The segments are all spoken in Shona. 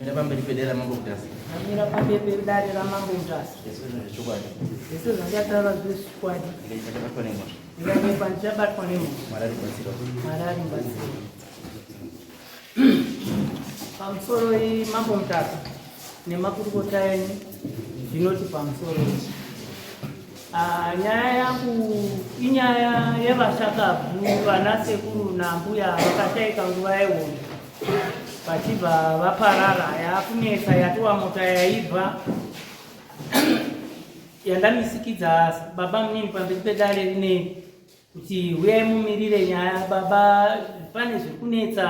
Mira pamberi pedare raMambo Mutasa. Ndamira pamberi pedare raMambo Mutasa. Zvese zvechokwadi. Zvese zvandataura zvechokwadi. Ndichabatwa nemhosva. Ndikanyepa ndichabatwa nemhosva. Mwari aribatsira. Mwari aribatsira. Pamusoro iyi Mambo Mutasa nemakurukota enyu ndinoti pamusoro iyi. Ah, nyaya yangu inyaya yevashakabvu vana sekuru nambuya vakashaika nguva yehondo vachibva vaparara yakunetsa yatova mota yaibva yandamisikidza baba munini pamberi pedare rinei kuti huyai mumirire nyaya baba pane zviri kunetsa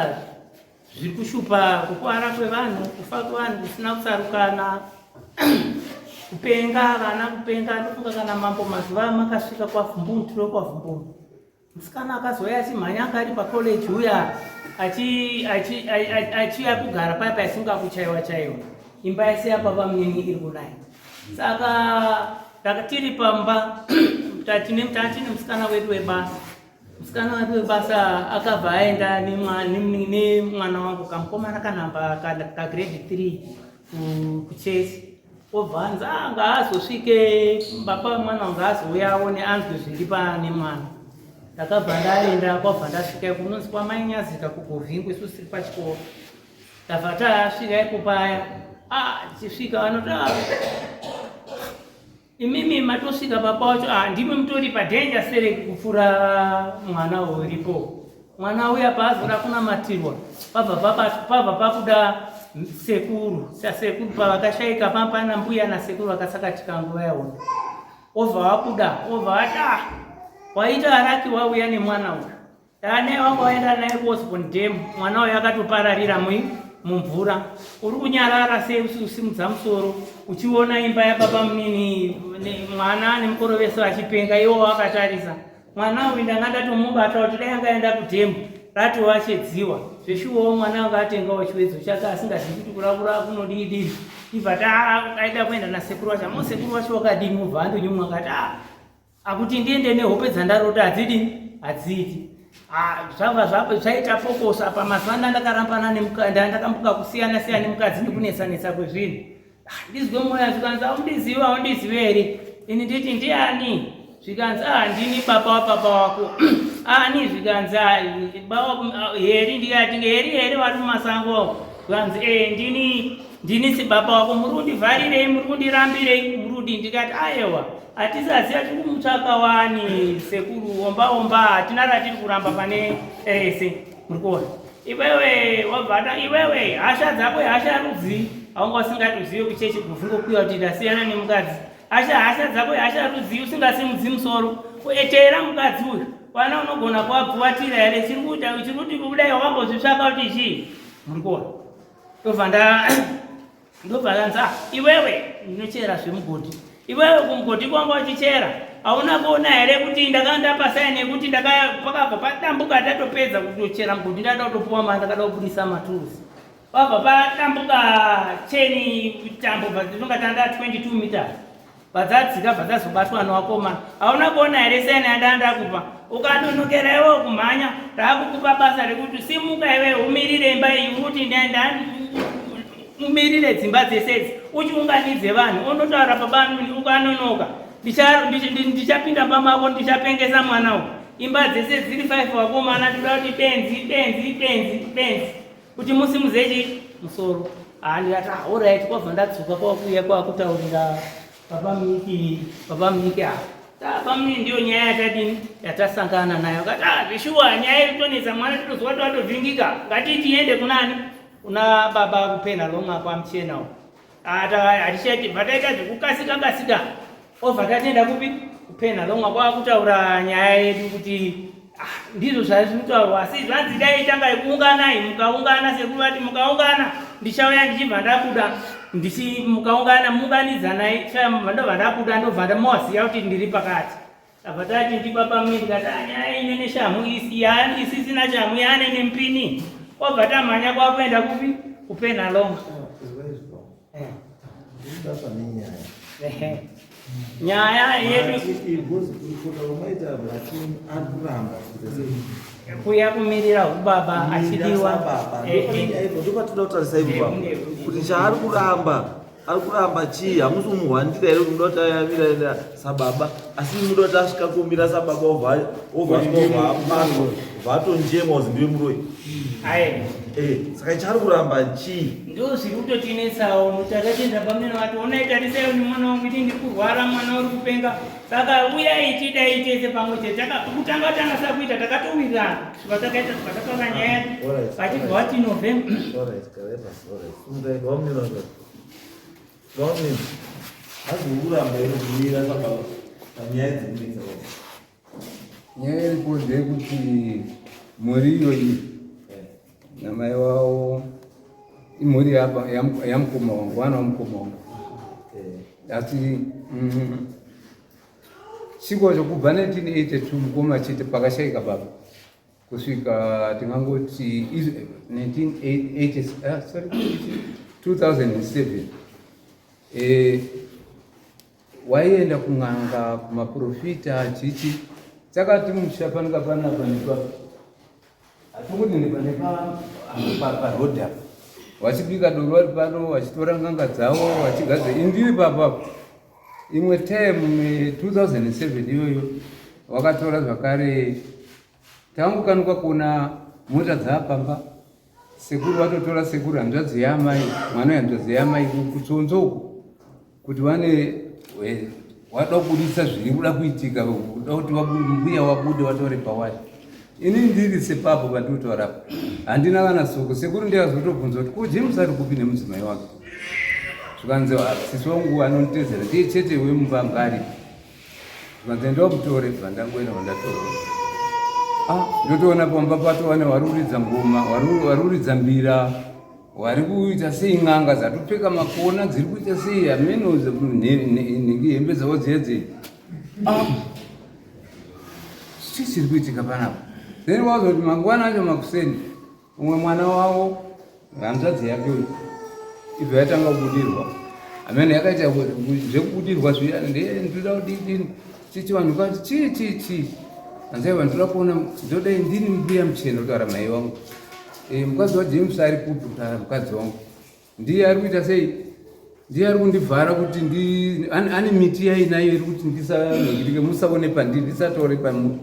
zviri kushupa kukwara kwevanhu kufa kwevanhu kusina kutsarukana kupenga vana kupenga ndofunga kana mambo mazuva amakasvika kwavhumbunu tiro kwavhumbunu musikana akazouya achimhanya anga ari pacollege uya achiuya kugara paya paisunga kuchaiwa chaiwa imba yese yababa munini iri kunaya saka tiri pamba tatine musikana wedu webasa musikana wedu webasa akabva aenda nemwana wangu kamukomana kanhamba kagrade 3 kuchesi obva anzi ah, ngaazosvike baba vemwana wangu azouya aone anzwe zviri pane mwana ndakabva ndaenda kwabva ndasvika iko unonzi kwamainyazika kugovhingu isu tiri pachikoro ndabva tasvika iko paya ah, tichisvika vanoti ah, Imimi matosvika baba wacho ah, ndimi mutori padenja sereki kupfuura mwana uripo. Mwana uya paazoda kunamatirwa pabva pabuda sekuru sasekuru pavakashaika papana mbuya nasekuru vakasakatika nguva yaona obva wabuda obva wati ah, waita araki wauya nemwana uyu Dane wanga waenda naye kuOsborne Dam, mwana uyo akatopararira mui mumvura. Uri kunyarara sei usiusimudza musoro uchiona imba yababa munini mwana nemukoro vese vachipenga iwo wakatarisa. Mwana uyu ndanga ndatomubata kuti dai anga aenda kudhemu ratova chedziwa. Zveshuwawo mwana anga atengawo chiwedzo chake asingazivi kuti kurakura kunodii dii. Ibva taida kuenda nasekuru wacho. Amo sekuru wacho wakadini ubva andonyumwa akati ah akuti ndiende nehope dzandarota hadzidini hadziiti ah, zvabva zvapo zvaita fokosa apa mazuva anda ndakarambana ndakambuka kusiyana siyana nemukadzi nekunetsanetsa kwezvinhu ah, ndizwe mwoyo zvikanzi aundizive aundizive here ini nditi ndiani zvikanzi ah, ndini baba wababa wako ani zvikanzi heri ndikati heri heri vari mumasango zvikanzi e ndini ndini sibaba wako muri kundivharirei muri kundirambirei muri kudii ndikati ayewa hatisaziva tiri kumutsvaka wani sekuru omba omba hatina ratiri kuramba pane rese muri kuona iwewe wabvata iwewe hasha dzako hasha rudzii aunga usingatozive kuchechi kuvhungokuya kuti ndasiyana nemukadzi hasha hasha dzako hasha rudzii usingasimudzi musoro kueteera mukadzi uyu wana unogona kuwabvuwatira here chiri kuita chiri kuti kudai wakambozvitsvaka kuti chii muri kuona ndobva nda ndobva ndanzi ah, iwewe ndinochera zvemugodhi iwewe kumugodhi kwanga uchichera hauna kuona here kuti ndakanga ndapasaini yekuti pakabva padambuka tatopedza kutochera mugodhi ndada kutopuwa mari ndakada kubudisa maturusi pabva padambuka cheni tambo bvatinonga tanda 22 meters Padzadzika bva dzazobatwa newakomana. Hauna kuona here saini yandanga ndakupa? Ukanonokera iwewe kumhanya, ndakukupa basa rekuti simuka iwewe umirire imba iyi uti umirire dzimba dzese idzi uchiunganidze vanhu unotaura baba ukanonoka ndichapinda mba mako ndichapengesa mwana uyu imba dzese dziri 5 wakomana toda kuti benzi benzi benzi benzi kuti musimudze chi musoro ah, ndikati ah, orit kwabva ndadzoka kwakuuya kwakutaurira baba miki baba miki ava ah, baba miki ndiyo nyaya yatadini yatasangana nayo kati ah, zvishuwa nyaya iri kutonetsa mwana totozwa kuti watovhingika ngati tiende kunani kuna baba kupena longa kwamuchena uko hatichaiti bva taita zvekukasika kasika obva tatenda kupi kupena longa kwakutaura nyaya yedu kuti ah, ndizvo zvazvinotaurwa asi zvanzi dai tangai kuunganai mukaungana sekuru vati mukaungana ndichauya ndichibva ndabuda ndichi mukaungana muunganidzanai ndobva ndabuda ndobva ndamoziva kuti ndiri pakati Tabva tati ndibaba mimi tikati ah, nyaya ine neshamhu isisina shamhu yaane nempini obva tamhanya kwakuenda kupi kupenalong nyaya yedu Kuya kumirira hubaba achidiwa. Ndopatinoda kutarisa ipo kuti chaari kuramba ari kuramba chii hamusi kumuhwandira here kuti muda kuti ayamira sababa asi muda kuti asvika kumira sababa obva obva obva atonjema uzi ndiwe muroyi. Eh, saka chaari kuramba chii? Ndo zviri kutotinetsawo takatenda pamene vati onai tarisai ni mwana wangu ini ndiri kurwara mwana uri kupenga saka uyai tidai tese pamwe chete kutanga tanga sakuita takatowirirana kusvika takaita tukataura nyaya vachibva vati November. Nyaya iripo ndeyekuti mhuri iyoyi namai wavo imhuri yamukoma wangu, vana vamukoma wangu. Asi chiko chokubva 1982 mukoma chete pakashaika baba kusvika tingangoti 1980, ah, sorry, 2007 waienda kun'anga, kumaprofita chichi chakati musha panika panapa nepa hatingoti nepa nepa parodhi apa vachibika doro vari pano vachitora n'anga dzavo vachigadzira indiri papapo. Imwe time 2007 iyoyo vakatora zvakare tangukanuka kuona mota dzaapamba sekuru vatotora sekuru hanzvadzi yaamai mwana wehanzvadzi yaamai kutsonzo uku kuti vane wada kubudisa zviri kuda kuitika kuda kuti mbuya wabude watore pawari. Ini ndiri sepapo pandinotaurapo handina kana soko. Sekuru ndiye azotobvunza kuti ko James ari kupi nemudzimai wake, zvikanzi sisi wangu anonditedzera ndiye chete wemumba anga aripo. Zvikanzi ndovamutore bva ndangoenda vandatora. Ah, ndotoona pamba patova nevari kuridza ngoma, vari kuridza mbira, vari kuita sei n'anga dzatopfeka makona dziri kuita sei hameno nhingi hembe dzavo dziya dziya. Ah, chii chiri kuitika panapa? Then wazoti mangwana acho makuseni umwe mwana wavo hanzvadzi yake uyu ibva yatanga kubudirwa hameno yakaita zvekubudirwa zviya ndoda kudidini chichi vanhu kati chii chii chii hanzai vanhu ndoda kuona ndodai ndini mbuya muchena kutaura mai wangu mukadzi waJames ari kupi kutaura mukadzi wangu ndiye ari kuita sei ndiye ari kundivhara kuti ane miti yainayo iri kuti ndisanhingirike musaone pandiri ndisataure pamuri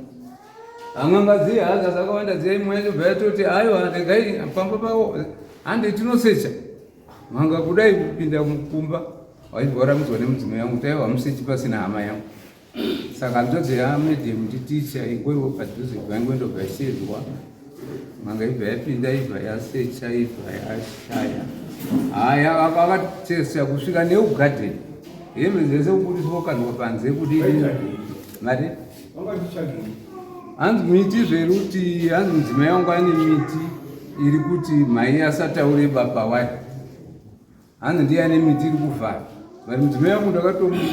hang'anga dziye hadza dzakawanda dziya imwe yacho bva yatoti aiwa regai pamba pavo hande tinosecha manga kudai kupinda mukumba waibva waramidzwa nemudzimai wangu kuti aiwa hamusechi pasina hama yangu. Saka hanzvadzi yamedhemu nditicha ingoriwo padhuze bva yashedzwa manga ibva yapinda ibva yasecha ibva yashaya haya akatesa kusvika neugadheni hembe dzese kubudiswa kandwa panze kudii mari hanzi miti zveri kuti hanzi mudzimai wangu ane miti iri kuti mhai asataure baba wake hanzi ndiye ane miti iri kuvhara but mudzimai wangu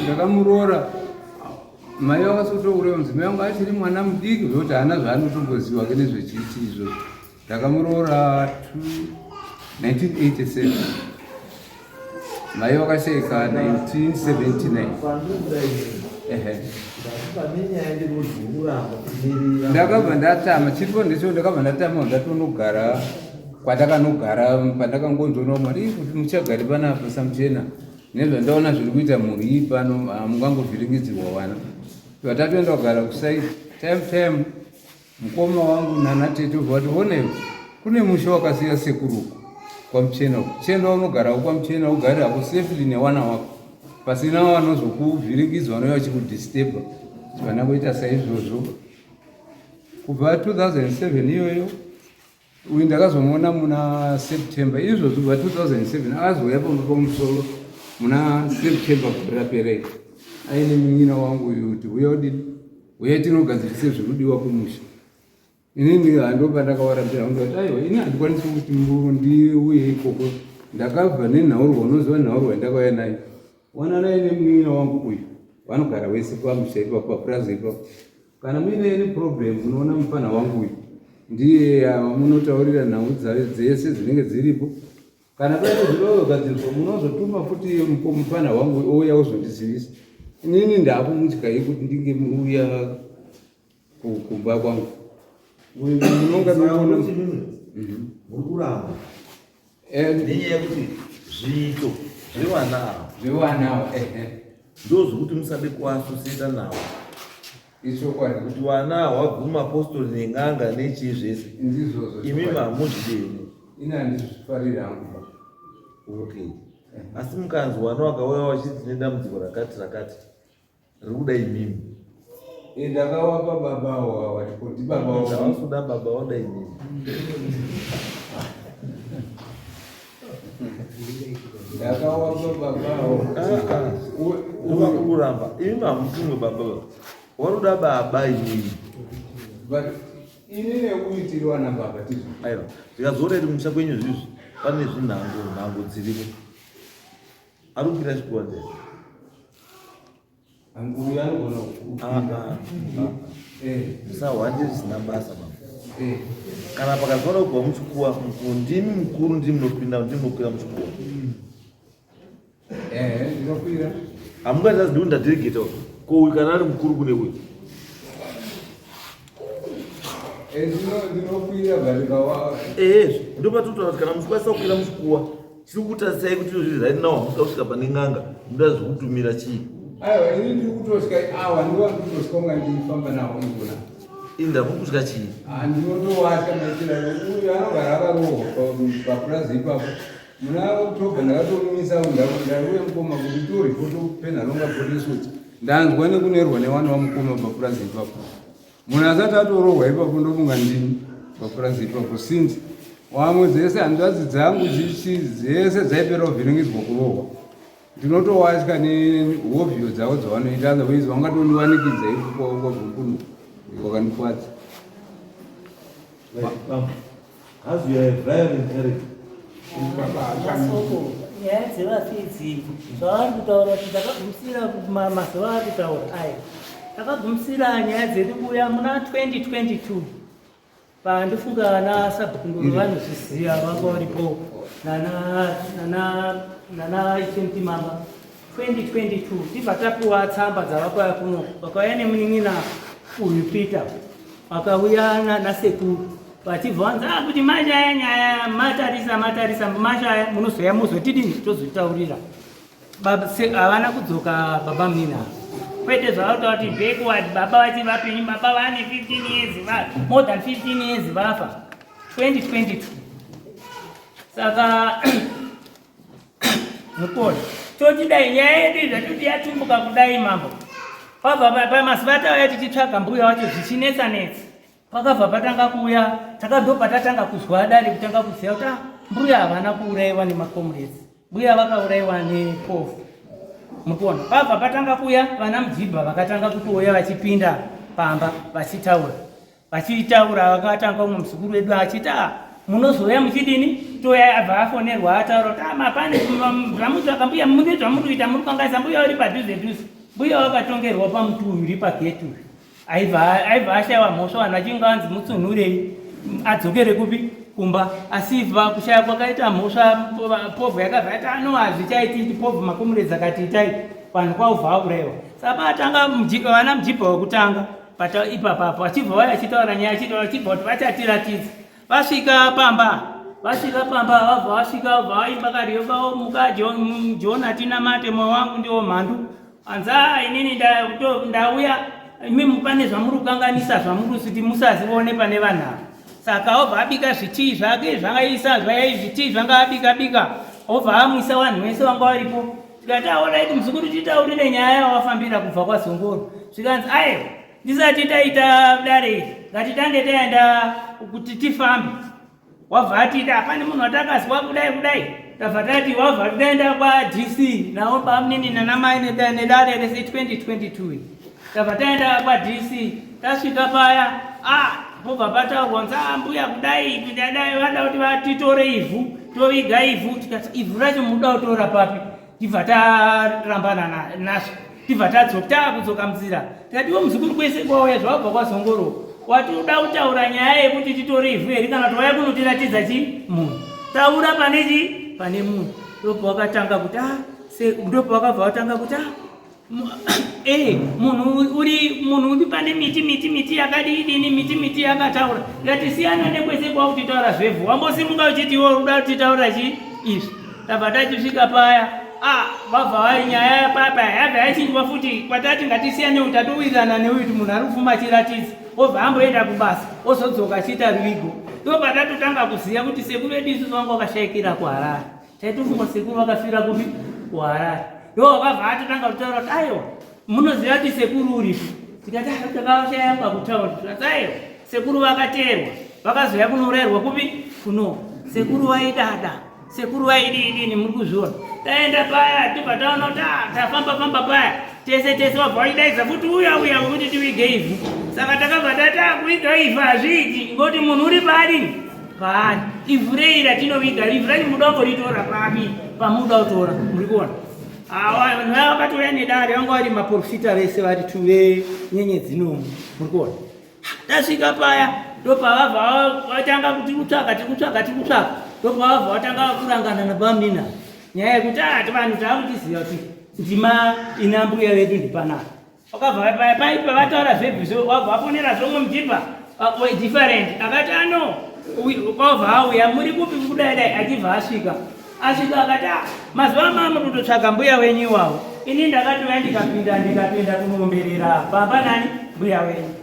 ndakamuroora mai vakasotouraya mudzimai wangu achiri mwana mudiki zvekuti haana zvaanotomboziva ke nezvechiiti izvozvo. Ndakamuroora 1987 mai vakashaika 1979. Ehe. Ndakabva ndatama chiripo ndecho ndakabva ndatama ndatonogara kwatakanogara pandakangonzona mwari kuti muchagari panapa samuchena nezvandaona zviri kuita mhuri iyi pano hamungangovhiringidzirwa vana vatatoenda kugara kusai time time mukoma wangu nana tete ubva vati onewo kune musha wakasiya sekuruku kwamuchena uku chienda unogara kwamuchena ugare hako safely newana wako pasina vanozokuvhiringidzwa vanouya vachikudisturba vana kuita saizvozvo. Kubva 2007 iyoyo uyu ndakazomuona muna September izvozvo kubva 2007 akazouya pamba pamusoro muna September gore rapera aine munyina wangu uyu kuti uya udini uya tinogadzirise zviri kudiwa kumusha. Inini hando pandakawarambira ndikati aiwa ini handikwanisi kuti ndiuye ikoko ndakabva nenhaurwa unoziva nhaurwa yandakauya nayo wananai nemunin'ina wangu uyu vanogara wese pamusha ipapo papurazi ipapo kana muine any problem munoona mufana wangu uyu ndiye munotaurira nhau dzese dzinenge dziripo kana paine zvinogadzirwa munozotuma futi mufana wangu ouya ozondizivisa. Inini ndakumutyai kuti ndinge muuya kumba kwangu. Munonga muona muri kuramba nenyaya yekuti zviito zvevana ava zvevana ava ehe ndozvokuti musade kuasosiyeta navo ichokwadi kuti vana hwabva mumapostori nen'anga nechii zvese ndizvozvo imimi hamuzvideni ini handizvifariri hangu ba okay asi mukanzi vana vakauya vachiti tine dambudziko rakati rakati riri kuda imimi Eh, ndakawapa baba awo kuti baba awo havasi kuda baba vauda imimi ndakawapa baba awo Ah, ah. ndovakuramba imimi hamutumwe baba va vanoda baba imimi but ini nekuitirwa nababa tizvo aiwa ndikazoona kuti musha kwenyu zvizvi pane zvinhango nhango dzirimo ari kukwira chikuwa ndee uyu anogona Ah, ah, Eh, musahwande zvisina basa baba eh. kana pakazoona kubva muchikuwa mukuru ndimi mukuru ndimi munopinda ndimi munokwira muchikuwa Eh, ndinokwira hamungaiti azi ndikuti ndadelegata ko uyu kana ari mukuru kune uyu Eh, ndinokwira but kawa ehezve ndopatotaura kuti kana muchikwanisa kukwira muchikuwa chiri kutarisai kuti izvozvi right now hamusika kusvika pane n'anga muda zvekutumira chii aiwa ini ndiri kutosvika awa ndiwa ndikutosvika unga ndifamba nawo ikona inda muri kusvika chii ndinotowatya maitira uyu anogara akarohwa papurazi ipapo muna october ndakatomisa ndauye mukoma kuti toripoto penharonga polisoti ndanzwa nekunerwa nevana vamukoma papurazi ipapo munhu asati atorohwa ipapo ndofunga ndini papurazi ipapo since wamwe dzese hanzvadzi dzangu chichi dzese dzaipera kuvhiringidzwa kurohwa ndinotowatya nehovhiyo dzavo dzavanoita otherwise vangatondiwanikidza ikokwakuno wakandikwadza As you are a violent character. Masoko, nyaya dzevafidzi zvavari kutaura kuti takagumisira mazuva ari kutaura aya takagumisira nyaya dzedu kuuya muna 2022 pandifunga ana sabhukunduru vanozviziva vanga varipo nana HMT mamba 2022 tibva tapiwa tsamba dzavakauya kuno vakauya nemunin'ina uyu Peter vakauya nasekuru vachibva vanzi "Ah, kuti mashaya nyaya matarisa matarisa mashaya munozoya muzotidini tozotaurira Havana kudzoka baba munini ava kwete zvavataura kuti backward baba vachi vapenyu baba vane 15 years more than 15 years vafa 2022 saka mukona totidai nyaya yedu zvatoti yatumbuka kudai mambo pabva pamazuva atauya tichitsvaga mbuya wacho zvichinetsa netsa pakabva patanga kuuya takabva patatanga kuzwa dare kutanga kuziva kuti ah, mbuya havana kuurayiwa nemacomrades mbuya vakaurayiwa nepofu mukuona pabva patanga kuuya vana mujibha vakatanga kutouya vachipinda pamba vachitaura vachitaura vakatanga umwe muzukuru wedu achiti "Ah, munozouya muchidini toya abva afonerwa ataura kuti "Ah, mapane zvamutsvaka mbuya mune zvamuri kuita muri kukanganisa mbuya uri padhuze dhuze mbuya wakatongerwa pamuti uyu uri pageti uyu aibva ashayiwa mhosva vanhu vachinge vanzi mutsunhurei adzokere kupi kumba asi ibva kushaya kwakaita mhosva povho yakabva yati ano hazvichaiti povho makomuredzi akati itai vanhu kwaubva aurayiwa saka patanga vana mujibha wekutanga pata ipapapo achibva vaya achitaura nyaya achitaura achibva kuti vachatiratidza vasvika pamba vasvika pamba vabva vasvika vabva vaimba kariyo vamuka John atinamate moyo wangu ndiwo mhandu anzi "Ah, inini ndauya imimi pane zvamuri kukanganisa zvamuri kuti musazione pane vanhu ava saka obva abika zvitii zvake zvangaisa zvai zvitii zvanga abika bika obva amwisa vanhu vese vanga varipo tikati aoraiti muzukuru titaurire nyaya yawafambira kubva kwazongoro zvikanzi aiwa ndisati taita dare iri ngatitange taenda kuti tifambe wabva atiti hapane munhu watakazwa kudai kudai tabva tati wabva taenda kwaDC nawo bamunini nanamai nedare rese 2022 tabva taenda kwaDC tasvika paya a pobva pataurwa nzi "Ah, mbuya kudai kudai vada kuti vatitore ivhu toviga ivhu tikati ivhu racho muda kutora papi tibva tarambana nazvo tibva tadzoka taakudzoka munzira tikati iwe muzukuru kwese kwauya zvawabva kwazongoro wati uda kutaura nyaya yekuti titore ivhu here kana kuti wauya kunotiratidza chi munhu taura pane chi pane munhu ndopawakatanga kuti ah, ndopawakabva watanga kuti ah, Eh, munhu uri munhu uri pane miti miti miti yakadii dini miti miti yakataura ngatisiyana nekwese kwakutitaura zvevhu wambosimuka uchiti iwe uda kutitaura chi izvi tabva tachisvika paya ah vabva vari nyaya papa yabva yachinjwa futi kwatati ngatisiyane uyu tatowirirana neuyu kuti munhu ari kufuma achiratidza obva amboenda kubasa ozodzoka achiita ruvigo ndobva tatotanga kuziva kuti sekuru vedu isusu vanga vakashaikira kuharare Taitofunga sekuru vakafira kupi? KuHarare. Ndo wakabva atotanga kutaura kuti aiwa munoziva kuti sekuru uripo. Tikati ah, takashaya pakutaura. Tikati aiwa sekuru vakateerwa vakazouya kunourayirwa kupi? Kuno. Sekuru vaidada. Sekuru vaidii dini muri kuzviona. Taenda paya tobva taona kuti ah, tafamba famba paya tese tese vabva vachidaidza futi uya uya wekuti tivige ivhu. Saka takabva tati ah, kuviga ivhu hazviiti ngokuti munhu uri paadini paari ivhu rei ratinoviga ivhu racho muda kuritora papi pamuda kutora muri kuona vanhu vaya vakatouya nedare vanga vari maprofita vese vari tu venyenyedzi nomwe muri kuona tasvika paya ndopavabva vatanga kuti kutsvaka tiri kutsvaka tiri kutsvaka ndopavabva vatanga kurangana nabamnina nyaya yekuti ah, vanhu taakutiziva kuti ndima ina mbuya vedu ndipanapa Wakabva paya paipa vataura zvebvu wabva wafonera zvomwe mujibva different akati ano kwabva auya muri kupi kudai dai achibva asvika asvika akati ah, mazuva amama kutotsvaga mbuya wenyu iwawo ini ndakati uya ndikapinda ndikapinda kunoomberera baba nani mbuya wenyu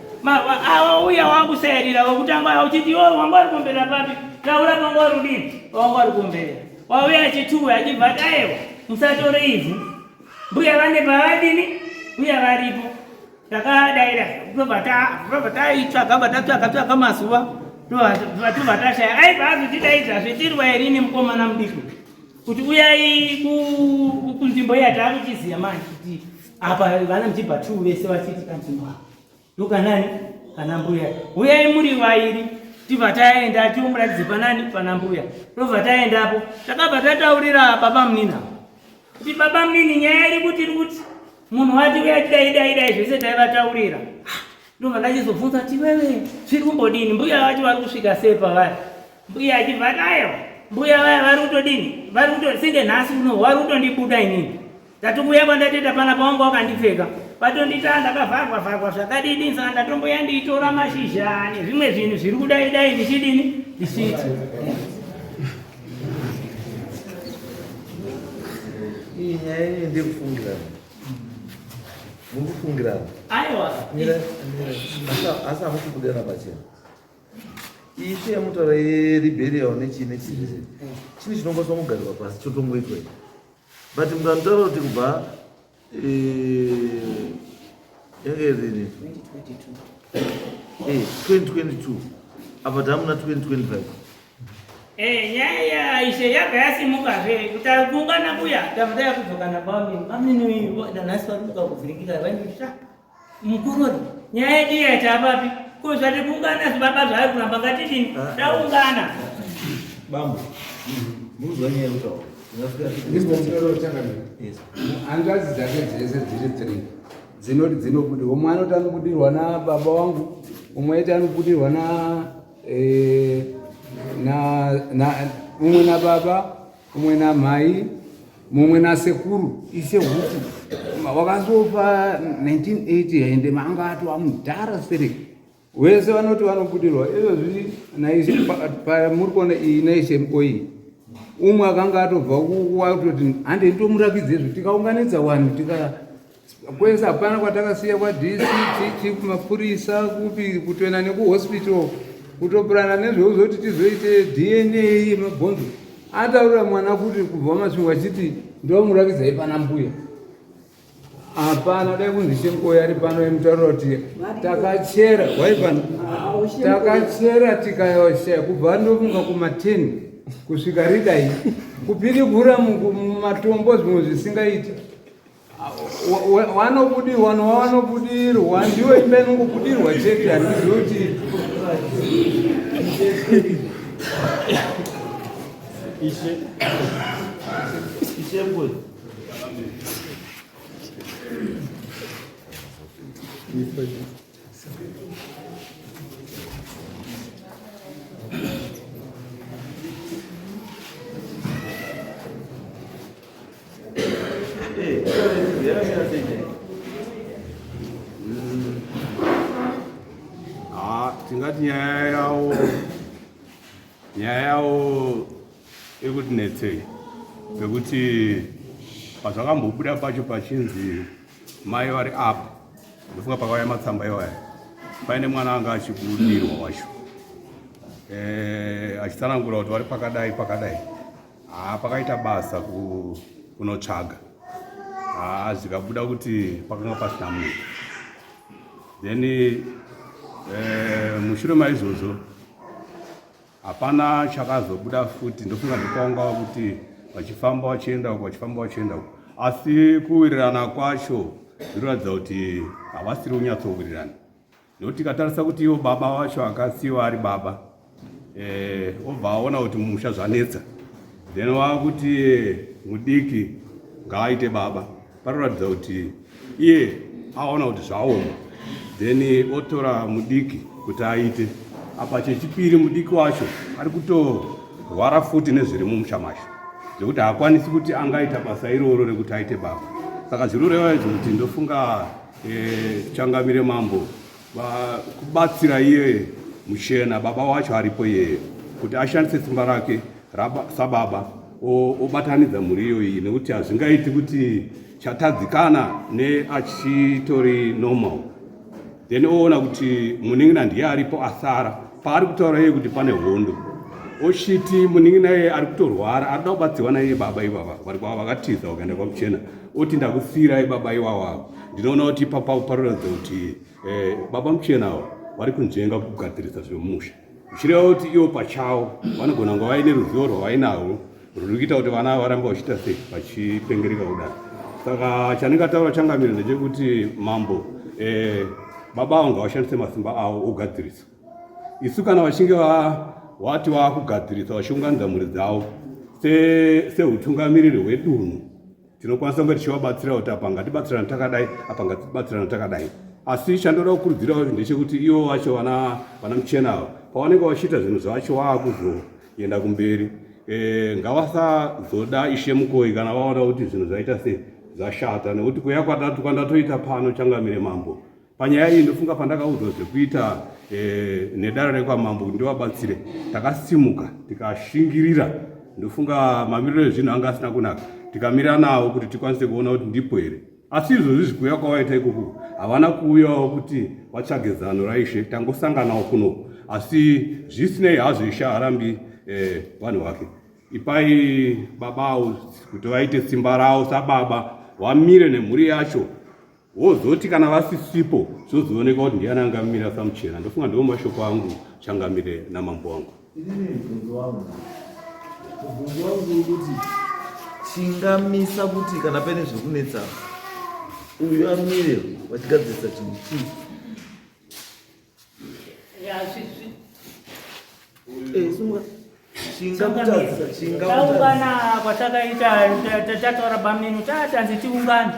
awa uya wakusairira wekutanga uchiti iwe wanga wari kuomberera papi taura panga wari kudini wanga wari kuomberera wauya achituwe achibva ati ayewa musatore ivhu Mbuya vane pavadini mbuya varipo takadaira tobva taitsvaga bva tatsvaga tsvaga mazuva tobva tashaya aibva azotidaidzazve tiri vairini mukomana mudiki kuti uyai kunzvimbo iya taakuchiziva manje kuti apa vana muchibva two vese vachiti kanzvimbo apa ndokanani kana mbuya uyai muri vairi tibva taenda tiomuratidze panani pana mbuya tobva taendapo takabva tataurira baba munina kuti baba munini nyaya iri kuti iri kuti munhu wati uya tidai dai dai zvese taivataurira ah, ndobva ndachizobvunza kuti wewe zviri kumbodini mbuya vacho vari kusvika sei pavari mbuya achibva ati aiwa mbuya vaya vari kutodini vari kuto senge nhasi uno vari kutondibuda inini Ndatokuuya kwandatoita panapa wanga wakandipfeka patondita ndakavharwa vharwa zvakadini saka ndatomboya ndiitora mashizha nezvimwe zvinhu zviri kudai dai ndichidini ndichiita iyi nyaya iyi ndekufungirana muri kufungirana aiwa asi hamusi kubudirana pachena Ishe yamutaura yerebellion nechii nechii zvese chinhu chinongoswa kugarirwa pasi chotongoitwa ichi but mukanotaura kuti kubva eh, yange rini 2022 eh, apa tamuna 2025 Eh, nyaya yaishe yabva yasimukazve kuti kuungana kuya tabva taya kudzoka nabamini bamini nanhasi vari kuka kuvhiringika vaindisha Mukuru, nyaya yedu iya tapapi? Ko zvati kuungana zvibaba zvaari kuramba ngatidini? Ah. Taungana. Bambo. Muzwa nyaya yekutaura. Hanzvadzi dzake dzese dziri three dzinoti dzinobudirwa. Umwe anoti anobudirwa nababa wangu, umwe aiti anobudirwa na eh, na na umwe nababa umwe namhai mumwe nasekuru ishe huku wakazofa 1980 ende manga atova mudhara sere wese vanoti vanobudirwa izvozvi naishe pamuri kuona iyi naishe mkoyi umwe akanga atobva kuwatoti hande ndomurakidze izvo tikaunganidza wanhu tika Kwese hapana kwatakasiya kwaDC chichi kumapurisa kupi kutoenda nekuhospital kutopurana nezveuzoti tizoite DNA yemabhonzo ataurira mwana kuti kubva masvingo achiti ndomurakidzai pana mbuya hapana dai kunzi shenkoyo ari pano imutaurira kuti takachera waipano takachera tikashaya kubva ndofunga kuma 10 kusvika ridai kupidigura mumatombo zvimwe zvisingaiti wanobudirwa nowanobudirwa ndiwe imba inongobudirwa chete handizivi kuti ishe ishe mbuya Ndingati nyaya yawo nyaya yawo iri kuti netsei nekuti pazvakambobuda pacho pachinzi mai vari apa ndofunga pakauya matsamba iwaya paine mwana anga achibudirwa wacho eh, achitsanangura kuti vari pakadai pakadai haa pakaita basa kunotsvaga haa zvikabuda kuti pakanga pasina munhu then eh, mushure maizvozvo hapana chakazobuda futi ndofunga ndokwaungava kuti vachifamba vachienda uko vachifamba vachienda uko asi kuwirirana kwacho zvinoratidza kuti havasiri kunyatsowirirana nekuti tikatarisa kuti ivo baba vacho akasiyiwa ari baba eh, obva aona kuti mumusha zvanetsa then wakuti eh, mudiki ngaaite baba panoratidza kuti iye aona kuti zvaoma then otora mudiki kuti aite apa chechipiri mudiki wacho ari kutorwara futi nezviri mumusha macho zvekuti haakwanisi kuti angaita basa iroro rekuti aite baba saka zvinoreva izvo kuti ndofunga eh, changamire mambo kubatsira iye muchena baba wacho aripo iyeye kuti ashandise simba rake sababa obatanidza mhuri iyoyi nekuti hazvingaiti kuti chatadzikana neachitori normal then oona kuti munin'ina ndiye aripo asara paari kutaura iye kuti pane hondo ochiti munin'ina iye ari kutorwara ari kuda kubatsirwa naiye baba ivava vari kwava vakatiza vakaenda kwamuchena oti ndakusiirai baba ivava ndinoona kuti ipapo paroratidza kuti eh, baba muchena ava vari kunzvenga kugadzirisa zvemusha zvichireva kuti ivo pachavo vanogona kunge vaine ruzivo rwavainarwo rwuri kuita kuti vana varambe vachiita sei vachipengereka kudaro saka chandingataura changamire ndechekuti mambo eh, baba avo ngavashandise masimba avo ogadzirisa isu kana vachinge wati vakugadzirisa vachiunganidza mhuri dzavo seutungamiriri hwedunhu tinokwanisa kunge tichivabatsira kuti apa ngatibatsirana takadai apa ngatibatsirana takadai asi chandoda kukurudzira ndechekuti ivo vacho vana vana muchena ava pavanenge vachiita zvinhu zvacho vaakuzoenda kumberi e, ngavasazoda ishe mukoi kana vaona kuti zvinhu zvaita sei zvashata nekuti kuya kwandatoita pano changamire mambo Panyaya iyi ndofunga pandakaudzwa zvekuita eh, nedare rekwamambo kuti ndivabatsire, takasimuka tikashingirira. Ndofunga mamiriro ezvinhu anga asina kunaka, tikamira nawo kuti tikwanise kuona kuti ndipo here. Asi izvozvi zvikuuya kwavaita ikoku havana kuuyawo kuti vatsvage zano raishe, tangosanganawo kuno. Asi zvisinei hazvo ishe haarambi eh, vanhu vake. Ipai babawo kuti vaite simba ravo sababa, vamire nemhuri yacho Wozoti kana vasisipo zvozooneka kuti ndiani angamira samuchena. Ndofunga ndiwo mashoko angu changamire namambo wangu. Inini mubvunzo wangu mubvunzo wangu uri kuti chingamisa kuti kana paine zviri kunetsa uyu amire vachigadzirisa chinhu chii? Taungana kwatakaita tataura bamnini tatanzi tiungane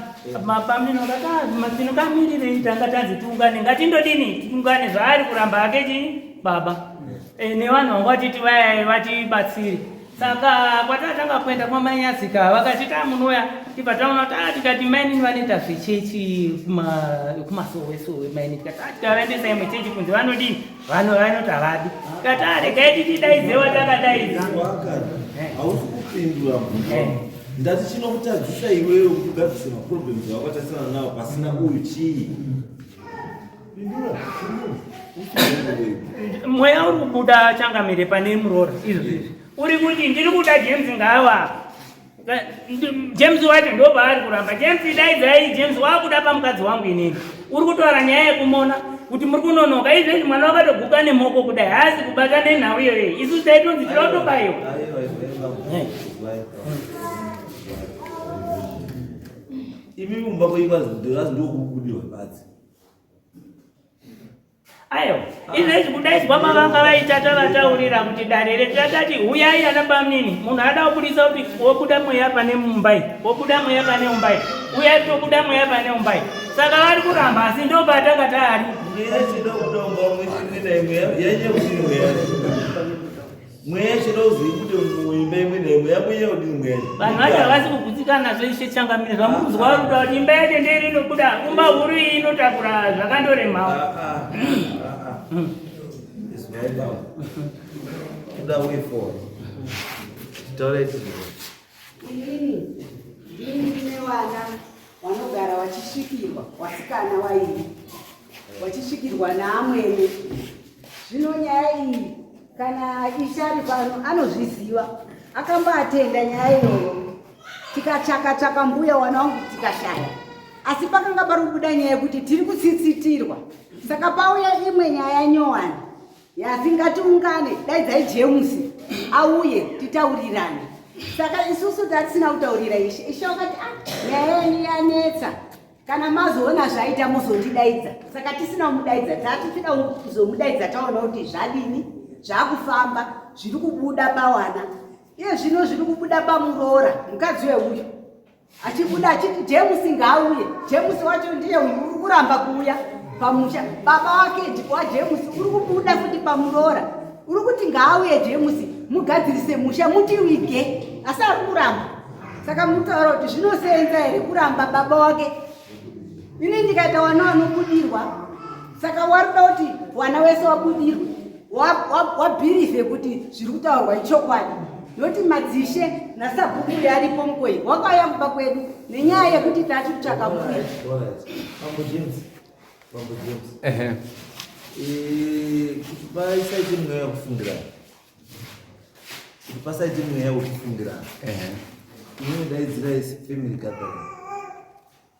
bamnini vakati tinokamirirei tanga tanzi tiungane ngatindodini tiungane zvaari kuramba hake chii baba eh, nevanhu vanga vatiti vaya vatibatsire saka kwatatanga kuenda kwamanyadzika vakati tamunouya tibva taona kuti ah, tikati mainini vanoita zvechechi kumasowesowe maini tikati ah, tikavaendesa imwe chechi kunze vanodini vanhu vanoti havadi tikati ah, regai titidaidze watakadaidza hausi kupindura mubvunzo ndati chinokutadzisa iwewe kuti ugadzise maproblems awakatarisana nawo pasina uyu chii Mweya uri kubuda changamire pane muroora izvo izvi uri kuti ndiri kuda James ngaawa James wacho ndopaari kuramba James daidzai James wakuda pamukadzi wangu inini uri kutaura nyaya yekumona kuti muri kunonoka izvezvi mwana wakatoguka nemoko kudai haasi kubata nenhau iyoyo isu taitonzi tira kutobayiwa imi mumba kwenyu kwazi ndokubudirwa badzi Aiwa, izvezvi kudaidzwa mavanga vaita tavataurira kuti dare redu tatati huyai ana bamnini munhu ada kubudisa kuti wobuda mweya pane mumbai wobuda mweya pane mumbai uyai tobuda mweya pane mumbai saka vari kuramba asi ndopatanga taari Mweya chero uzive kuti muimba imwe neimwe yabuya kudini mweya. Vanhu vacho havasi kugutsikana nazvo ishe changamire zvamukuzwa vari kuda kuti imba yacho ndeiri inobuda kumba huru iyi inotakura zvakandoremawo. Ah, ah, ah, Nhai baba. Kuda way forward. Taurai tizvo. Inini ndini ndine vana vanogara vachisvikirwa, vasikana vairi vachisvikirwa naamwene. Zvino nyaya iyi kana ishe ari pano anozviziva, akamboatenda nyaya iyoyo. Tikatsvaka tsvaka mbuya wana wangu tikashaya, asi pakanga pari kubuda nyaya yekuti tiri kutsitsitirwa. Saka pauya imwe nyaya nyowani yazi ngatiungane, daidzai James auye titaurirane. Saka isusu tatisina kutaurira ishe. Ishe wakati, ah, nyaya yenyu yanetsa, kana mazoona zvaita muzondidaidza. Saka tisina kumudaidza, tatichida kuzomudaidza taona kuti zvadini, zvakufamba, zviri kubuda pawana. Iye zvino zviri kubuda pamuroora, mukadzi weuyu achibuda achiti James ngaauye. James wacho ndiye uyu uri kuramba kuuya pamusha. Baba wake waJames uri kubuda futi pamuroora, uri kuti ngaauye James mugadzirise musha mutiwige, asi ari kuramba. Saka mutaura kuti zvinosenza here kuramba baba wake? Ini ndikaita wana wanobudirwa, saka warikuda kuti wana wese wabudirwe wabhirivhe kuti zviri kutaurwa ichokwadi, nokuti madzishe nasabhuku uyo aripo mukoi wakauya kumba kwedu nenyaya yekuti tati kutsvaka mbuya. Alright. Mambo James. Mambo James. Ehe. Kuti pasaite mweya wekufungirana. Kuti pasaite mweya wekufungirana. Ehe. Imwe daidzirai family gathering.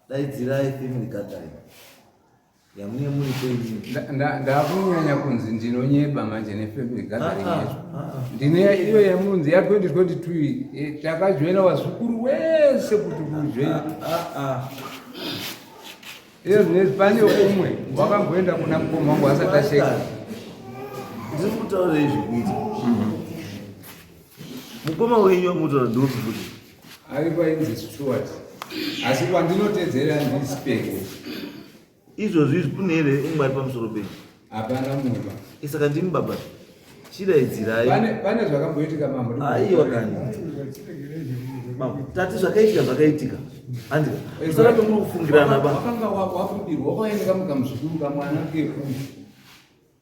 Daidzirai family gathering. Yamune muripo imini. Ndakunyanya kunzi ndinonyeba manje nefamily gathering Ah, ah, yacho. ah, ah. Ndine iyo yamunzi ya 2022 takajoina vazukuru wese kuti kujoina. Ah, ah. Iyo zvinezvi pane umwe wakamboenda kuna mukoma wangu asati asheka. Ndiri kutaura izvi kuita. Mukoma wenyu wamutaura ndokuti. Ari kwainzi Stuart. Asi kwandinotedzera ndiSpeke. Izvozvi izvi kune here umwe ari pamusoro penyu? Hapana mumwe ba. Saka ndimi baba. Chidaidzirai. Pane zvakamboitika mambo. Aiwa kani. Mambo, tati zvakaitika zvakaitika. Andika. Usarambe muri kufungirana ba. Wakanga wabudirwa wakaenda kamuka muzukuru kamwana keuyu.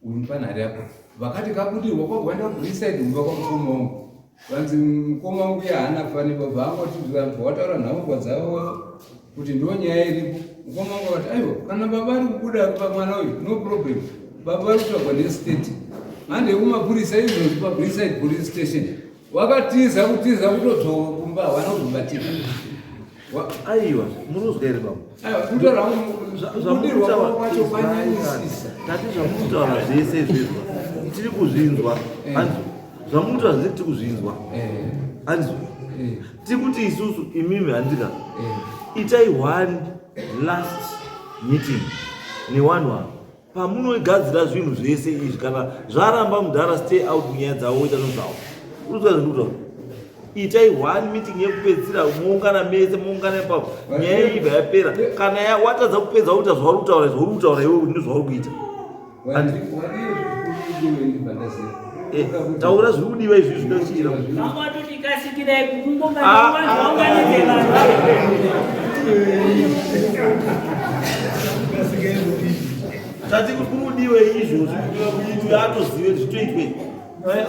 Uyu panhare apo. Vakati kabudirwa kwabva waenda kuBrinside kumba kwamukoma wangu. Vanzi mukoma wangu iye haana fani baba angoti bva wataura nhaurwa dzavo kuti ndo nyaya iripo. Mukoma wangu akati aiwa kana baba ari kubuda pamwana uyu no problem. Baba vari kutsvagwa nestate. Hande kumapurisa izvozvi paBrinside police station. Wakatiza kutiza kutodzoka kumba hawana kuzobatika. Aiwa, munozwa here baba? Aiwa, kutaura kubudirwa kwacho kwanyanyisisa. Tati zvamukutaura zvese izvezvo tiri kuzvinzwa. Anzwa. Zvamukutaura zvese tiri kuzvinzwa. Anzwa. Tiri kuti isusu imimi handika. Itai one last meeting newanhu ava. Pamunogadzira zvinhu zvese izvi kana zvaramba mudhara stay out nyaya dzavo woita nezvavo. Urikuzwa zvandikutaura? Itai one meeting yekupedzisira moungana mese moungana ipapo nyaya iyi ibva yapera. Kana watadza kupedza woita zvauri kutaura izvo uri kutaura iwewe ndizvo zvauri kuita. Taura zviri kudiwa izvi zvinochira. Vanga vatoti kasikirai kungongana vanhu vaunganidze vanhu. Tati kuri kudiwa izvozvi kuti atozive zvitoitwe.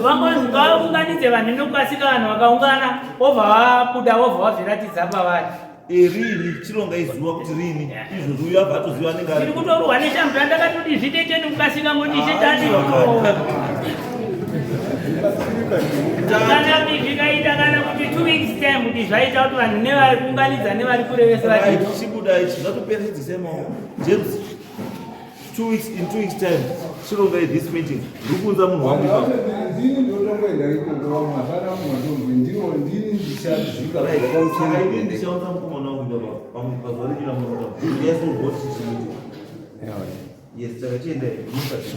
Vanga vaunganidze vanhu nokukasika vanhu vakaungana vobva vabuda vobva vazviratidza pavari. Rini chironga izuva kuti rini izvozvi uyu abva atoziva anenge ari. Tiri kutorwa neshamva ndakatoti zvitete nekukasika ngoti ishe tati kana kuti zvikaita kana kuti 2 weeks time kuti zvaita kuti vanhu nevari kuunganidza nevari kure vese vati chibuda ichi zvatopera chidzisai maoko. James 2 weeks in 2 weeks time chirongai this meeting. Ndiri kuunza munhu wangu ipapo. Ndini ndotongoenda ikoko wamwe hapana mumwe ndomwe ndiwo ndini ndichazvika Right. Saka ini ndichaunza mukomana wangu ipapo pamwe pazuva renyu ramunoda. Yes, we'll go to this meeting. Yes, saka chiendai. Musati.